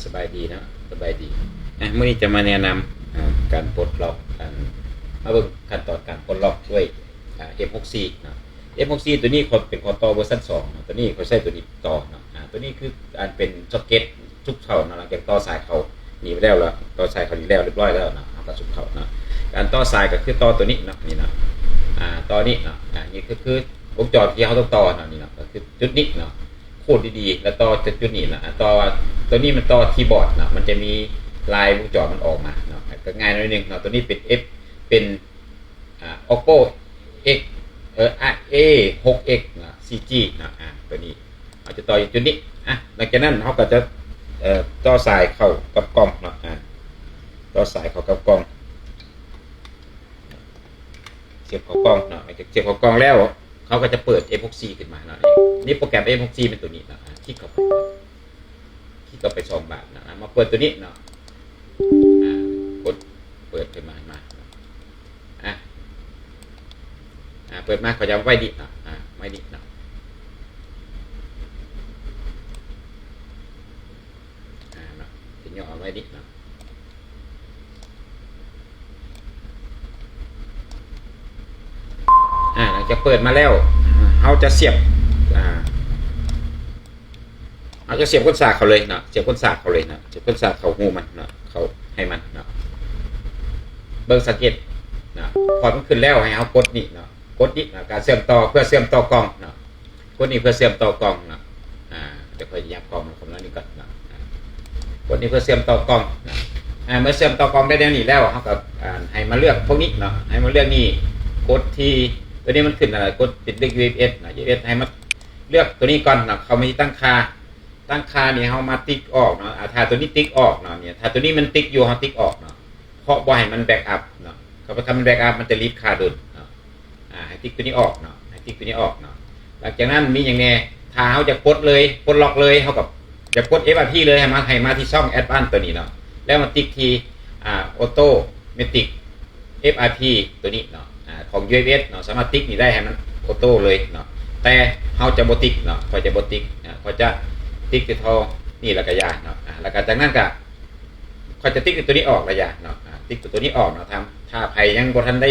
ສະບາຍດີເນາະ ສະບາຍດີ. ອ່ະ ມື້ນີ້ຈະມາແນະນຳ ອ່າ ການປົດລັອກ ອັນ ມາເບິ່ງຂັ້ນຕອນການປົດລັອກດ້ວຍ ອ່າ ເອັມຫົກສີ່ເນາະ. ເອັມຫົກສີ່ຕົວນີ້ເປັນຂໍ້ຕໍ່ເວີຊັນສອງເນາະ ຕົວນີ້ຂ້ອຍໃຊ້ຕົວນີ້ຕໍ່ເນາະ. ອ່າ ຕົວນີ້ຄືອັນເປັນຊັອກເກັດຊຸກເຂົ້າເນາະ ຫຼັງຈາກຕໍ່ສາຍເຂົ້ານີ້ໄປແລ້ວ ແລ້ວຕໍ່ສາຍເຂົ້ານີ້ແລ້ວ ຮຽບຮ້ອຍແລ້ວເນາະ ເຮົາກໍຊຸກເຂົ້າເນາະ. ການຕໍ່ສາຍກໍຄືຕໍ່ຕົວນີ້ເນາະ ນີ້ເນາະ ອ່າ ຕໍ່ນີ້ເນາະ. ອ່າ ນີ້ຄື ຄືວົງຈອນທີ່ເຮົາຕ້ອງຕໍ່ເນາະ ນີ້ເນາະ ກໍຄືຈຸດນີ້ເນາະ ຂູດດີໆ ແລ້ວຕໍ່ຈຸດນີ້ນະ ຕໍ່ ຕົວນີ້ມັນຕໍ່ທີ່ບອດເນາະ ມັນຈະມີລາຍວົງຈອນມັນອອກມາເນາະ ກໍງ່າຍໜ້ອຍໜຶ່ງເນາະ. ຕົວນີ້ເປັນ F ເປັນ ອ່າ Oppo X ເອີ ເອຫົກເອັກເນາະ ສີ່ຈີເນາະ. ອ່າ ຕົວນີ້ເຮົາຈະຕໍ່ຢູ່ຈຸດນີ້. ອ່າ ຫຼັງຈາກນັ້ນເຮົາກໍຈະ ເອີ ຕໍ່ສາຍເຂົ້າກັບກ່ອງເນາະ ອ່າ ຕໍ່ສາຍເຂົ້າກັບກ່ອງ ສຽບເຂົ້າກ່ອງເນາະ. ຫຼັງຈາກສຽບເຂົ້າກ່ອງແລ້ວ ເຂົາກໍຈະເປີດເອັມຫົກສີ່ຂຶ້ນມາເນາະ. ນີ້ໂປຣແກຣມເອັມຫົກສີ່ແມ່ນຕົວນີ້ເນາະ ຄລິກເຂົ້າໄປ ຄລິກເຂົ້າໄປສອງບາດເນາະ. ມາເປີດຕົວນີ້ເນາະ ອ່າ ກົດເປີດຂຶ້ນມາ ມາເນາະ. ອ່າ ອ່າ ເປີດມາເຂົາຈະເອົາໄວ້ນີ້ເນາະ ອ່າ ໄວ້ນີ້ເນາະ ອ່າ ເນາະ ຈະຫຍໍ້ເອົາໄວ້ນີ້ເນາະ. ອ່າ ຫຼັງຈາກເປີດມາແລ້ວ ເຮົາຈະສຽບ ອ່າ ເຮົາຈະສຽບກົ້ນສາກເຂົ້າເລີຍເນາະ ສຽບກົ້ນສາກເຂົ້າເລີຍເນາະ ສຽບກົ້ນສາກເຂົ້າຮູມັນເນາະ ເຂົ້າໃຫ້ມັນເນາະ. ເບິ່ງສັງເກດເນາະ ພອດມັນຂຶ້ນແລ້ວໃຫ້ເຮົາກົດນີ້ເນາະ ກົດນີ້ເນາະ ການເຊື່ອມຕໍ່ ເພື່ອເຊື່ອມຕໍ່ກ່ອງເນາະ. ກົດນີ້ເພື່ອເຊື່ອມຕໍ່ກ່ອງເນາະ. ອ່າ ດຽວຂ້ອຍຈະຫຍັບກ້ອງມາເຂົ້າມານີ້ກ່ອນເນາະ. ອ່າ ກົດນີ້ເພື່ອເຊື່ອມຕໍ່ກ່ອງເນາະ. ອ່າ ເມື່ອເຊື່ອມຕໍ່ກ່ອງໄດ້ແນວນີ້ແລ້ວ ເຮົາກໍ ອ່າ ໃຫ້ມາເລືອກພວກນີ້ເນາະ ໃຫ້ມາເລືອກນີ້ ກົດທີ່ ຕົວນີ້ມັນຂຶ້ນ ອ່າ ກົດເປັນເລືອກ ຢູເອັຟເອັສ ເນາະ ຢູເອັຟເອັສ ໃຫ້ມາເລືອກຕົວນີ້ກ່ອນເນາະ. ເຂົ້າມາທີ່ຕັ້ງຄ່າ ຕັ້ງຄ່ານີ້ເຮົາມາຕິກອອກເນາະ. ອ່າ ຖ້າຕົວນີ້ຕິກອອກເນາະ ນີ້ ຖ້າຕົວນີ້ມັນຕິກຢູ່ ເຮົາຕິກອອກເນາະ ເພາະບໍ່ໃຫ້ມັນແບັກອັບເນາະ. ຄັນມັນແບັກອັບ ມັນຈະລີດຄ່າດົນເນາະ. ອ່າ ໃຫ້ຕິກຕົວນີ້ອອກເນາະ ໃຫ້ຕິກຕົວນີ້ອອກເນາະ. ຫຼັງຈາກນັ້ນມີຫຍັງແດ່? ຖ້າເຮົາຈະປົດເລີຍ ປົດລັອກເລີຍ ເຮົາກໍຈະປົດເອັຟອາພີເລີຍ ໃຫ້ມາ ໃຫ້ມາທີ່ຊ່ອງແອັດວານຕົວນີ້ເນາະ ແລ້ວມາຕິກທີ່ ອ່າ ອໍໂຕແມັດຕິກ ເອັຟອາພີຕົວນີ້ເນາະ ອ່າ ຂອງ ຢູເອັຟເອັສ ເນາະ ສາມາດຕິກນີ້ໄດ້ໃຫ້ມັນອໍໂຕເລີຍເນາະ. ແຕ່ເຮົາຈະບໍ່ຕິກເນາະ ຂ້ອຍຈະບໍ່ຕິກ ອ່າ ຂ້ອຍຈະຕິກແຕ່ເທົ່ານີ້ແລ້ວກໍຢ່າເນາະ. ອ່າ ແລ້ວກໍຈາກນັ້ນກໍ ຂ້ອຍຈະຕິກຕົວນີ້ອອກລະຢ່າເນາະ. ອ່າ ຕິກຕົວນີ້ອອກເນາະ ຖ້າ ຖ້າໃຜຍັງບໍ່ທັນໄດ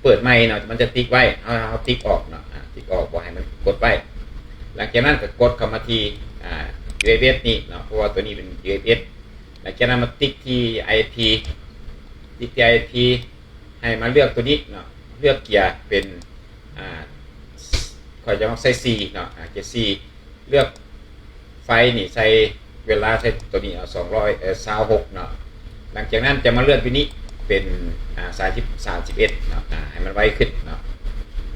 ້ເປີດໃໝ່ເນາະ ມັນຈະຕິກໄວ້ ເຮົາ ເຮົາຕິກອອກເນາະ. ອ່າ ຕິກອອກ ບໍ່ໃຫ້ມັນກົດໄວ້. ຫຼັງຈາກນັ້ນກໍກົດເຂົ້າມາທີ່ ອ່າ ຢູເອັຟເອັສ ນີ້ເນາະ ເພາະວ່າຕົວນີ້ເປັນ ຢູເອັຟເອັສ. ຫຼັງຈາກນັ້ນມາຕິກທີ່ ໄອເອັສພີ ຕິກທີ່ ໄອເອັສພີ ໃຫ້ມາເລືອກຕົວນີ້ເນາະ ເລືອກເກຍເປັນ ອ່າ ຂ້ອຍຈະມັກໃສ່ສີ່ເນາະ ອ່າ ເກຍສີ່ ເລືອກໄຟນີ້ໃສ່ ເວລາໃສ່ຕົວນີ້ເອົາສອງຮ້ອຍ ເອີ ຊາວຫົກເນາະ. ຫຼັງຈາກນັ້ນຈະມາເລືອກຢູ່ນີ້ເປັນ ອ່າ ສາມສິບ ສາມສິບເອັດເນາະ ອ່າ ໃຫ້ມັນໄວຂຶ້ນເນາະ.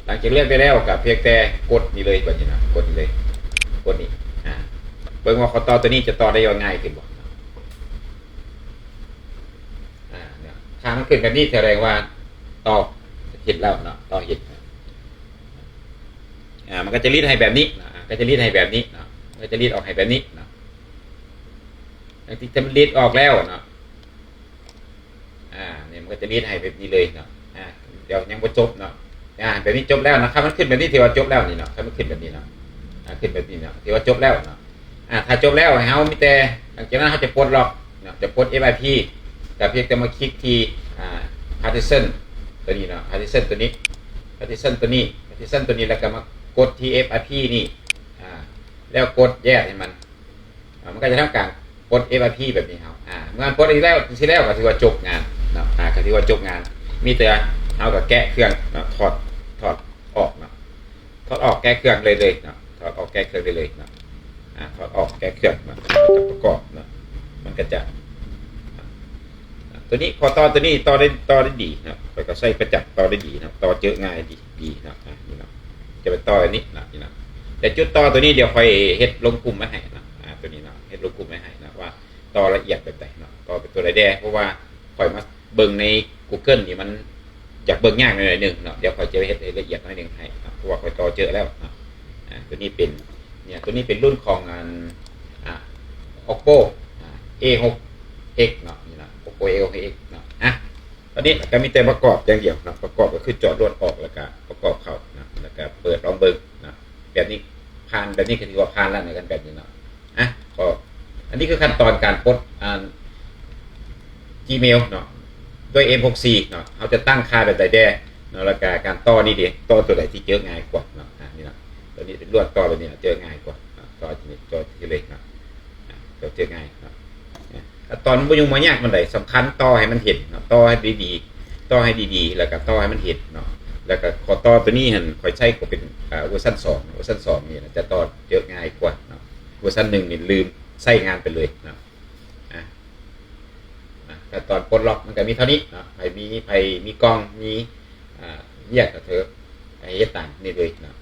ຫຼັງຈາກເລືອກໄດ້ແລ້ວກໍພຽງແຕ່ກົດນີ້ເລີຍ ບັດນີ້ເນາະ ກົດນີ້ເລີຍ ກົດນີ້ ອ່າ ເບິ່ງວ່າຂໍ້ຕໍ່ຕົວນີ້ຈະຕໍ່ໄດ້ວ່າງ່າຍຂຶ້ນບໍ່ເນາະ. ອ່າ ເນາະ ຖ້າມັນຂຶ້ນແບບນີ້ສະແດງວ່າຕໍ່ເຮັດແລ້ວເນາະ ຕໍ່ເຮັດ. ອ່າ ມັນກໍຈະລີດໃຫ້ແບບນີ້ເນາະ ອ່າ ກໍຈະລີດໃຫ້ແບບນີ້ເນາະ ມັນກໍຈະລີດອອກໃຫ້ແບບນີ້ເນາະ. ຫຼັງຈາກທີ່ມັນລີດອອກແລ້ວເນາະ ອ່າ ນີ້ມັນກໍຈະລີດໃຫ້ແບບນີ້ເລີຍເນາະ. ອ່າ ດຽວຍັງບໍ່ຈົບເນາະ ອ່າ ແບບນີ້ຈົບແລ້ວເນາະ. ຄັນມັນຂຶ້ນແບບນີ້ຖືວ່າຈົບແລ້ວນີ້ເນາະ ຄັນມັນຂຶ້ນແບບນີ້ເນາະ ອ່າ ຂຶ້ນແບບນີ້ເນາະ ຖືວ່າຈົບແລ້ວເນາະ. ອ່າ ຖ້າຈົບແລ້ວໃຫ້ເຮົາມີແຕ່ ຫຼັງຈາກນັ້ນເຮົາຈະປົດລັອກເນາະ ຈະປົດເອັຟອາພີ ກໍພຽງແຕ່ມາຄລິກທີ່ ອ່າ partition ຕົວນີ້ເນາະ partition ຕົວນີ້ partition ຕົວນີ້ partition ຕົວນີ້ ແລ້ວກໍມາກົດທີ່ເອັຟອາພີນີ້ ອ່າ ແລ້ວກົດ yes ໃຫ້ມັນ ອ່າ ມັນກໍຈະທຳການປົດເອັຟອາພີແບບນີ້ເຮົາ. ອ່າ ເມື່ອມັນປົດອີກແລ້ວ ຊິແລ້ວກໍຖືວ່າຈົບງານເນາະ ອ່າ ກໍຖືວ່າຈົບງານ. ມີແຕ່ເຮົາກໍແກະເຄື່ອງເນາະ ຖອດ ຖອດອອກເນາະ ຖອດອອກແກະເຄື່ອງເລີຍເນາະ ຖອດອອກແກະເຄື່ອງໄດ້ເລີຍເນາະ. ອ່າ ຖອດອອກແກະເຄື່ອງເນາະ ແລ້ວກໍປະກອບເນາະ ມັນກໍຈະ ອ່າ ຕົວນີ້ ຂໍ້ຕໍ່ຕົວນີ້ຕໍ່ໄດ້ ຕໍ່ໄດ້ດີເນາະ. ຂ້ອຍກໍໃຊ້ປະຈຳ ຕໍ່ໄດ້ດີເນາະ ຕໍ່ເຈີງ່າຍດີ ດີເນາະ. ອ່າ ນີ້ເນາະ ຈະໄປຕໍ່ອັນນີ້ເນາະ ນີ້ເນາະ. ແຕ່ຈຸດຕໍ່ຕົວນີ້ດຽວຂ້ອຍເຮັດລົງກຸ່ມໄວ້ໃຫ້ເນາະ ອ່າ ຕົວນີ້ເນາະ ເຮັດລົງກຸ່ມໄວ້ໃຫ້ເນາະ ວ່າຕໍ່ລະອຽດແບບໃດເນາະ ຕໍ່ເປັນຕົວໃດແດ່ ເພາະວ່າຂ້ອຍມາ ເບິ່ງໃນ Google ນີ້ມັນຢາກເບິ່ງຍາກໜ້ອຍໜຶ່ງເນາະ. ດຽວຂ້ອຍຈະເຮັດໃຫ້ລະອຽດໜ້ອຍໜຶ່ງໃຫ້ເນາະ ເພາະວ່າຂ້ອຍຕໍ່ເຈີແລ້ວເນາະ. ອ່າ ຕົວນີ້ເປັນ ເນຍ ຕົວນີ້ເປັນລຸ້ນຂອງອັນ ອ່າ Oppo ອ່າ ເອຫົກເອັກເນາະ ນີ້ເນາະ Oppo ເອຫົກເອັກເນາະ. ອ່ະ ຕອນນີ້ກໍມີແຕ່ປະກອບຢ່າງດຽວເນາະ ປະກອບກໍຄືຈອດລົດອອກ ແລ້ວກໍປະກອບເຂົ້າເນາະ ແລ້ວກໍເປີດລອງເບິ່ງເນາະ. ແບບນີ້ຜ່ານ ແບບນີ້ກໍຖືວ່າຜ່ານແລ້ວເນາະ ຄັນແບບນີ້ເນາະ. ອ່ະ ກໍອັນນີ້ຄືຂັ້ນຕອນການປົດ ອ່າ Gmail ເນາະ ດ້ວຍ ເອັມຫົກສີ່ ເນາະ ເຮົາຈະຕັ້ງຄ່າແບບໃດແດ່ເນາະ ແລ້ວກະການຕໍ່ນີ້ເດ ຕໍ່ຕົວໃດທີ່ເຈີງ່າຍກວ່າເນາະ ອ່າ ນີ້ເນາະ ຕົວນີ້ລວດຕໍ່ແບບນີ້ເນາະ ເຈີງ່າຍກວ່າເນາະ ຕໍ່ຕົວນີ້ ຕໍ່ທີ່ເລີຍເນາະ ອ່າ ເຈີງ່າຍເນາະ ຂັ້ນຕອນບໍ່ຫຍຸ້ງບໍ່ຍາກປານໃດ ສຳຄັນຕໍ່ໃຫ້ມັນເຫັນເນາະ ຕໍ່ໃຫ້ດີໆ ຕໍ່ໃຫ້ດີໆ ແລ້ວກະຕໍ່ໃຫ້ມັນເຫັນເນາະ ແລ້ວກະຂໍຕໍ່ຕົວນີ້ຫັ້ນ ຂ້ອຍໃຊ້ກໍເປັນ ອ່າ ເວີຊັນສອງ ເວີຊັນສອງນີ້ນະ ຈະຕໍ່ເຈີງ່າຍກວ່າເນາະ ເວີຊັນໜຶ່ງນີ້ລືມໃຊ້ງານໄປເລີຍເນາະ ອ່າ ນະ ຂັ້ນຕອນປົດລັອກມັນກໍມີເທົ່ານີ້ເນາະ ໃຜມີ ໃຜມີກ່ອງ ມີ ອ່າ ວຽກກໍເທີ ໃຫ້ເຮັດຕາມນີ້ເລີຍເນາະ